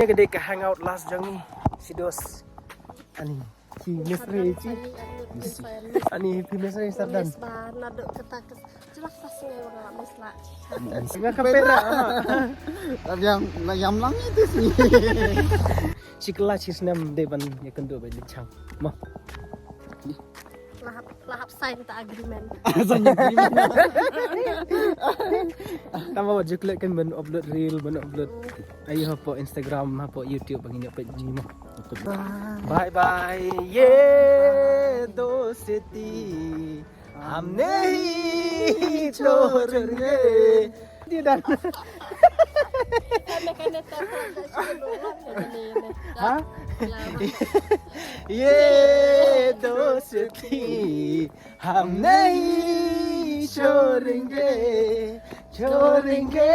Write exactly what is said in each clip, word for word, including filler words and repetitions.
Ka dei ka hangout last jong ngi. Sidos. Ani. Ki mesra ki. Ani phi mesra Sardan. Ba naduh kata ka jelas pas ngai wala mesla. Nga ka pera. Yang yang lang itu sih. Shi kylla shi snem dei ban ïakynduh bad i Chang. Mo. Lahap lahap sign ta agreement. Sign agreement. Tama wat jukle kan ban upload reel, ban upload. Ayo hapo Instagram, hapo YouTube bang inyo page ni mo. Bye bye. Ye dosti. Hum nahi chhodenge. Dia dah. Kane kane tak tak sini. Ha? Ye dosti hum nahi chhodenge, chhodenge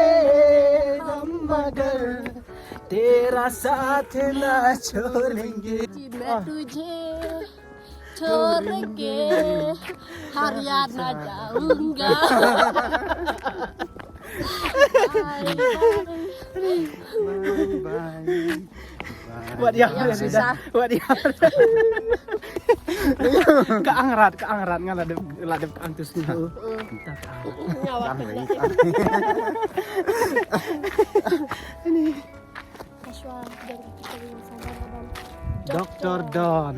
hum magar tera saath na chhodenge. मैं तुझे छोड़ के हरियाणा जाऊंगा। Bye bye. Bye bye. Wat ïa. Wat ïa. Ka angrat, ka angrat nga la dep la dep ka ang tu sini. Nga wa. Ini. Kashwa dan kita yang sabar abang. Doktor Don.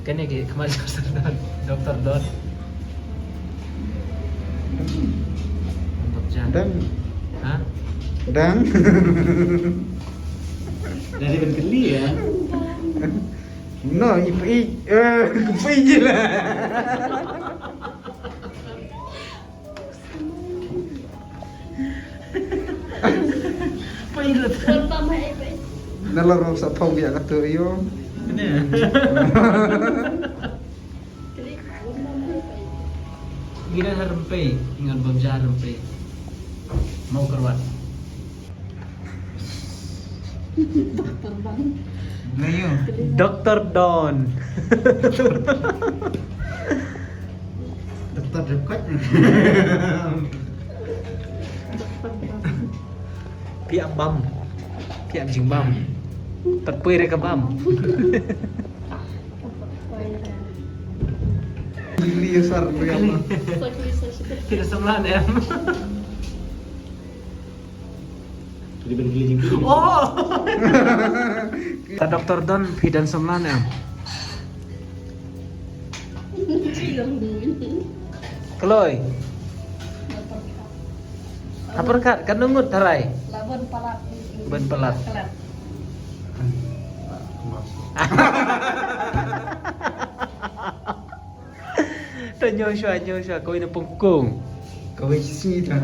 Kane ke kemari Doktor Don. Doktor Don. Mantap jan. Dan. Ha? Dan. Dari ben keli ya. No, ipi eh ipi je lah. Nalor sa phong biak katu ayo. Ngi dang ha rympei, ngan bam ja rympei. Mau kyrwat. Doktor Don. Doktor Depkot. Phi ap bam. Phi ap jingbam. Tat pui re ka bam. Li asar phi ap. Phi da samla ne. Oh. Ta Doktor Don phi don samla ne em? Kloi. Hapar kat kan nungut tarai. Laban palat. Ban palat. Palat. Ta nyo shwa nyo shwa kawei na pungkung. Kawei shi ta.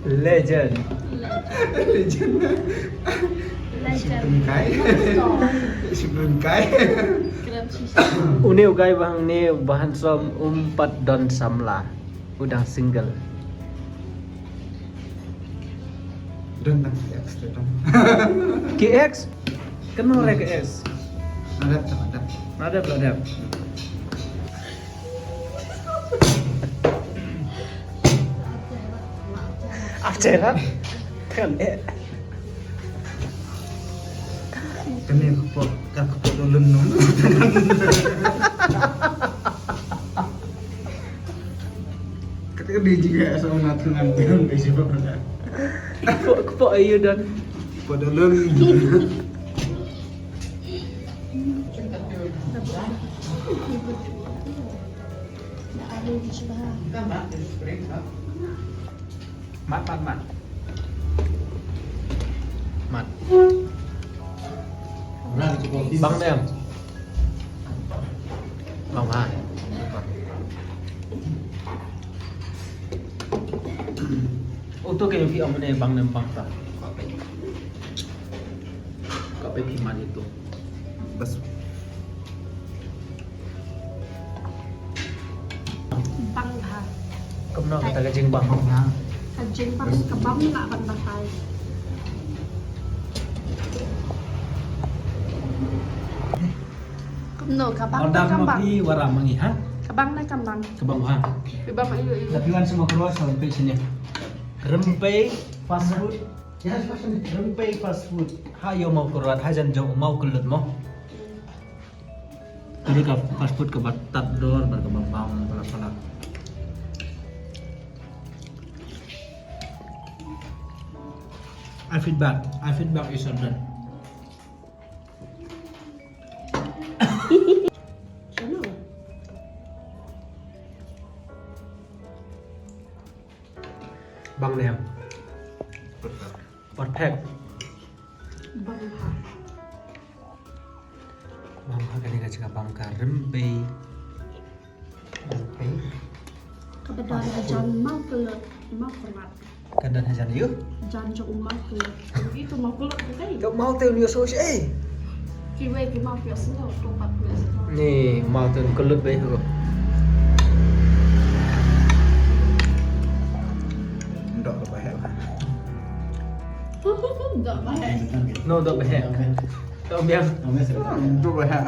Legend. Legend. Legend. Shibun kai. Shibun kai. Keren sih. Une u guy ba hangne ba handsome um pat don samla. U dang single. Don dang ki ex te don. Ki ex? Kan no re ki ex. Nadap tak nadap. Nadap nadap. After that. Kan eh. Kane ka pot ka ka pot ulun nong. Kata dia juga sama dengan dengan baju. Kepok kepok ayu dan pot ulun. Mat, mat, mat. Mat. Bang dem. Bang ha. Uto ke phi ong ne bang dem bang ta. Ka pe phi man itu. Bas. Bang ha. Kumno kata ka jingbang? Ka jingbang ka bang na ban batai. Kumno ka bang? Order ka ma bang. Phi wara mangi ha? Ka bang ne kam bang? Ka bang ha. Ka bang ayo ayo. Tapi wan semua keluar sampai sini. Rympei fast food. Rympei fast food. Ha ïew Mawkyrwat, hajan jong u Mawkyllut mo. Kane ka fast food kaba tad dor bad kaba bam pala pala. I feedback. I feedback is done. Bang ne em? Perfect. Bang ha. Bang ha kane ka jaka bang ka rympei. Rympei. Kaba don hajan Mawkyllut, Mawkyrwat. Ka don hajan ïew? Jan jong u Mawkyllut. Itu Mawkyllut ka dei. Ka Mawkyllut ïew so shi ei. Kiwei ki Mawkyllut sno to pat ne sno. Ni Mawkyllut bai ho. Dok ba heh. Dok ba heh. No, dok ba heh. Dok biang. Dok ba heh.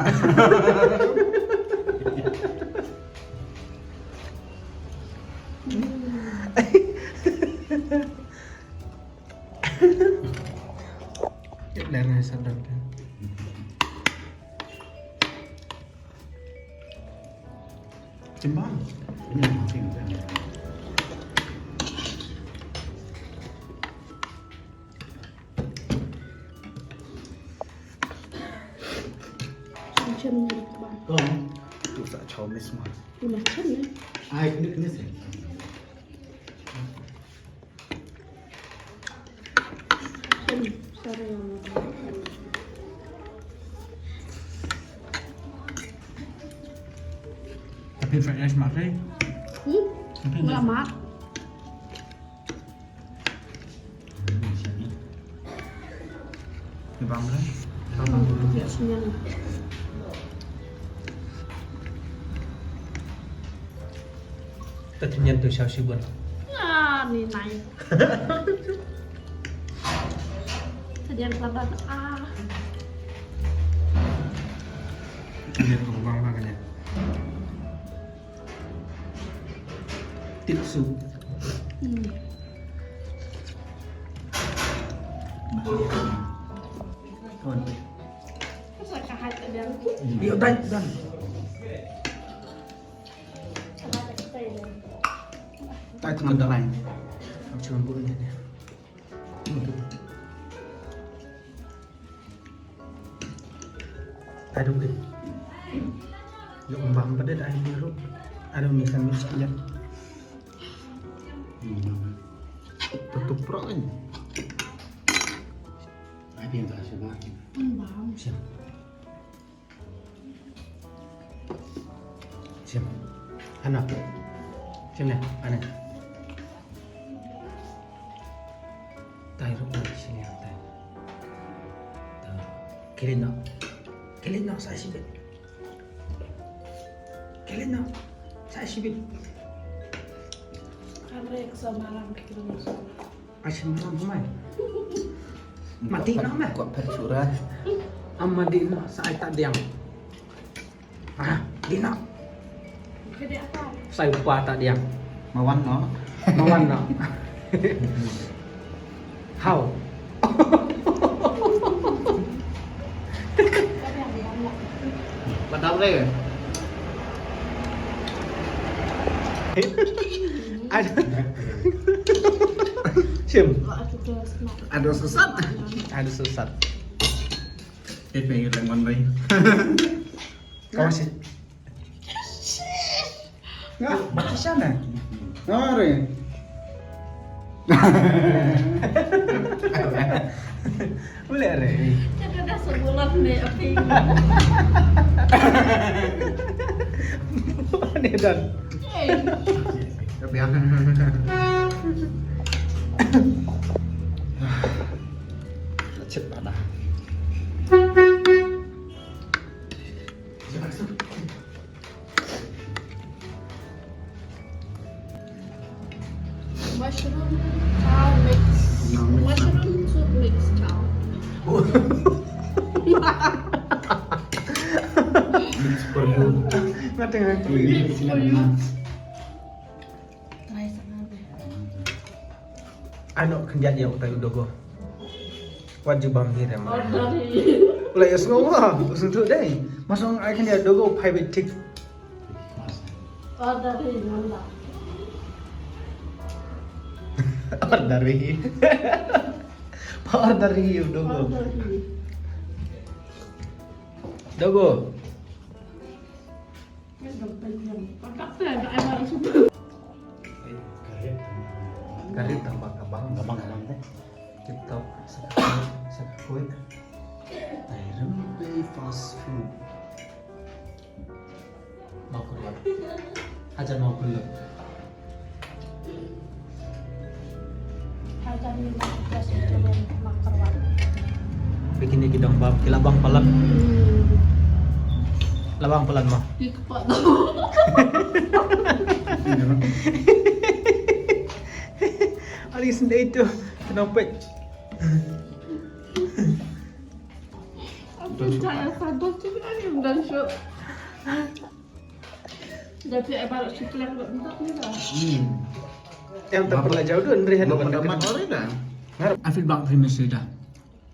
Ler ngai sadar ka. Cimbang. Cem ni bang. Kong, tu sa chow mis ma. Ulah cem ni. Ai kena kena sih. Tapi fried rice mat dei. Hmm? Tapi mat. Ni bang dei. Bang dei. Tynñian tu shaw shibun. Ah, ni nai. Tynñian kaba ah. Tynñian kaba bang bang kan. Tip su. Hmm. Yo, dan, dan. Tai tengah dalam. Aku cuma buat ni. Aduh deh. Yo umbang pada dah ini ru. Aduh ni kan mesti ya. Tutup prak ni. Ada yang tak suka. Umbang. Siap. Sim. Ano? Sim na, ano? Tai ro na, sim na, tai. Kilin no. Kilin no, sa sibit. Kilin no, sa sibit. Kamre ko sa malam kilin no. Asin ram mai. Mati na mai. Kuat pet surat. Am mati na sa ai tak diang. Ah, di na. Sai pa tak diang. Mawan no. Mawan no. How? Padam re. Ada. Sim. Ada sesat. Ada sesat. Pepe lemon bai. Kau masih. Nga, baca sana. Are. Boleh are. Kita dah sebulan ni, apa ini? Ni dan. Hey. Biar. Cep pada. Mushroom chow mix. Chow mix, mushroom soup mix chow. Mix perlu. Try sa nga. Ano khyndiat ïa utai u dogo. Wat ju bam hi re ma. Order hi. Ula ïa sngew ma. U sngewthuh dei. Ma song ai khyndiat dogo phai bit tik. Order hi ngan da. Order hi. Pa order hi u dogo. Order hi. Dogo. Ka rit tang ba ka bang. Ka bang, ka bang te. TikTok, sa ka kut, sa ka kut. Ai, rem pei fast food. Mau keluar. Hajan mau keluar. Bikin ni ki dong bam, ki la bang palat. Hmm. La bang palat ma. Ki kepala tu. Ari sendai tu, kena pet. Aku cakap satu sih, ada yang dah syok. Dah tiap baru syok, dah minta. Hmm. Em tak pernah jauh tu, Andri, ada. Ada. I feel bad for him, Sida.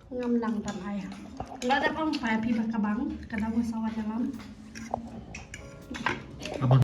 Ngam lang ban ai. Nga da bang pa phi ba ka bang, ka da wa sawa dalam. Abang.